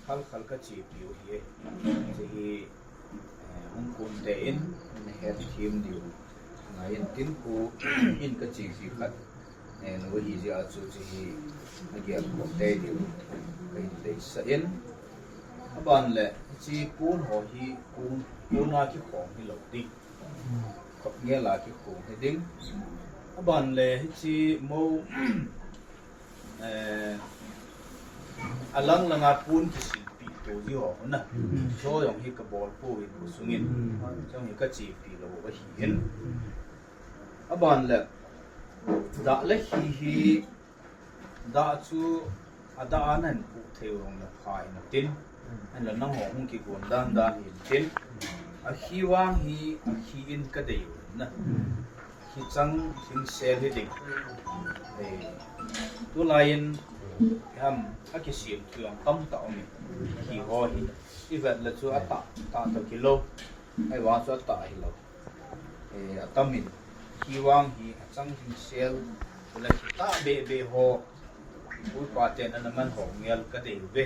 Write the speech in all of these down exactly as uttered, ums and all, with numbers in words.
Khal khal ka chepiu hi, hiche hi, eh, hung kun tein, na het thim diu. Ngai in tin khu, in ka chepi khat, eh, nu hi jeh a chu hiche hi, na gel ko te diu. Ka hin deisah in. Aban le, hiche pon ho hi, pon, pon a kikhong hilou ding. Khop ngel a kikhong hi ding. Aban le, hiche mo, Eh, alang langa pon kisilpi to ji ho na. Mm. Chu jong hi ka bol pouvin khosungin. Mm. Chu jong hi ka chepi lou ahi in. Mm. Aban le, dah le khi hi, dah chu, adah a nahin pu thei u jong le pha in tin. Ahin la nangho hung kigon dan dan hin tin. Akhi vang hi, akhi in ka dei u na. Khi chang hing sel hi ding. Eh, tulai in, ham, akisem thu jong tamtah um in. Khi ho hi, i vet le chu atah, tah toh kilou. Ahivang chu atah hilou. Eh, atam in, khi vang hi, achang hing sel, le khi tah be be ho. Pu pa ten ana man ho ngel ka dei uve.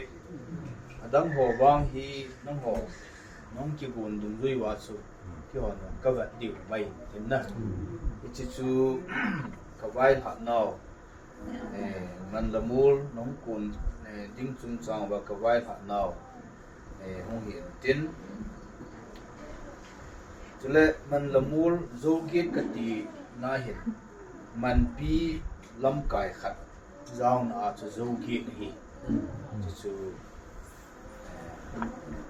Adang ho vang hi nangho, nahung kigon dungjui uva chu, keiho nung ka vet diu mai tin na. Hiche chu ka vailhah nau, eh, man le mol nahung kun, eh, ding chungchang uva ka vailhah nau. Eh, hung hi in tin. Chule man le mol Jouget kati na hin, manpi lamkai khat jaona a chu Jouget ahi. Chuchu, eh,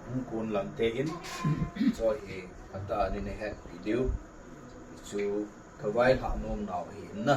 hung kun lang tein, chu hi atah a nei hetpi diu. Chu ka vailhah nom nau ahi in na.